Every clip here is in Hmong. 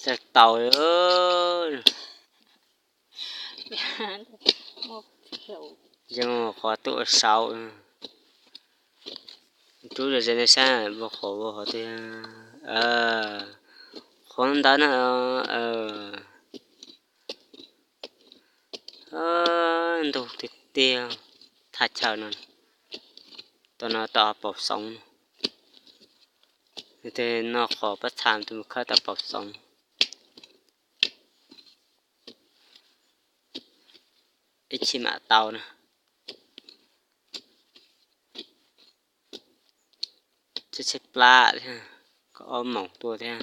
Tau, yeej qhov tuaj ua saud. Rub ze nej saib, ua qhov ua qhov tiag, qhov ntawd na. Ntug tiag tiag, thaj chaw no, tau no tau paus xoov. Tus no qhov pob txha tus mus khawb tau paus xoov. Ib chim mam tau na. Tshaib tshaib plab thiab, koj ob moos tuaj thiab.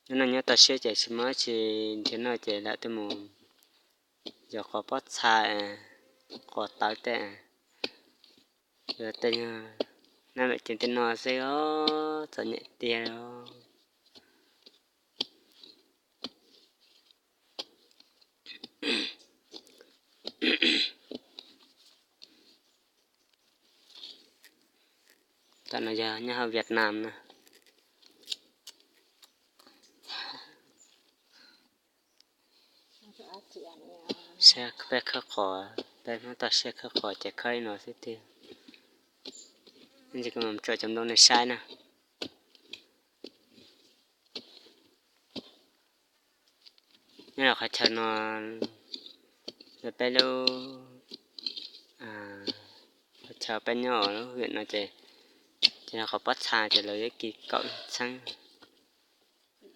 Nyob no nyob toj siab ces tsis muaj tsis nrhiav noj ces lam tuaj mus yos qhov pob txha, qhov tawv tej. Yog tej nyuag nab mem ceev tej no xwb os, txom nyem tiag os. Tam no yog nyob hauv Vietnam na. Saib peb khawb qhov, peb Hmoob toj siab khawb qhov ces khawb li no xwb tiag. Ntsis kuv mam tso cov nplooj nej saib na. Nyob rau qhov chaw no, peb lub, qhov chaw peb nyob lub vim no ces, ces qhov pob txha ces lawv yuav kis kaum txheeb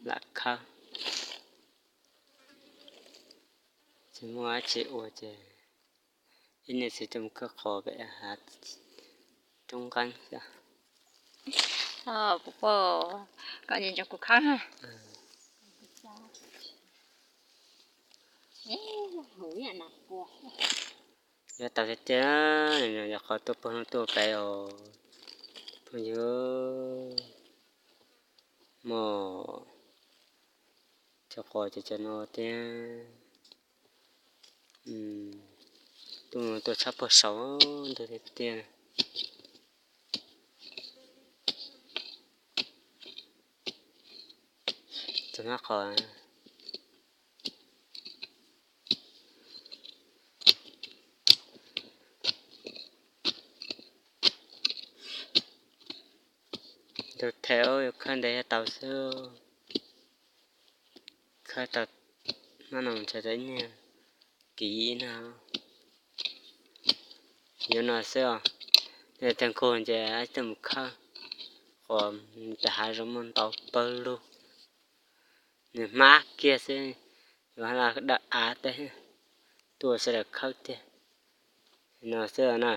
lam khawb. Tsis muaj dab tsi ua ces ib niam txiv tuaj mus khawb qhov pem hav roob nqeeb xwb. Puas pom, kom nco kuv khawb. Yuav tau tiag tiag, yog qhov tuaj puag no tuaj pem os phooj ywg. Muaj cov qos cov cov no thiab. Tuaj mus tuaj tshab puag saud ntug tiag tiag. Txog hmab qos. Ntug them yuav khawb ntev tau xwb. Khawb tau hmab no mus txog tau ib nyuag kis no. Yuav no xwb os. Yog tag nkaus ces ib tug mus khawb qos, pem hav zoov muaj ntau pawg lug. Nws hmab kiag xwb, yuav hab laj dawm av teb, tuaj sawv daws khawb tiag. No xwb na.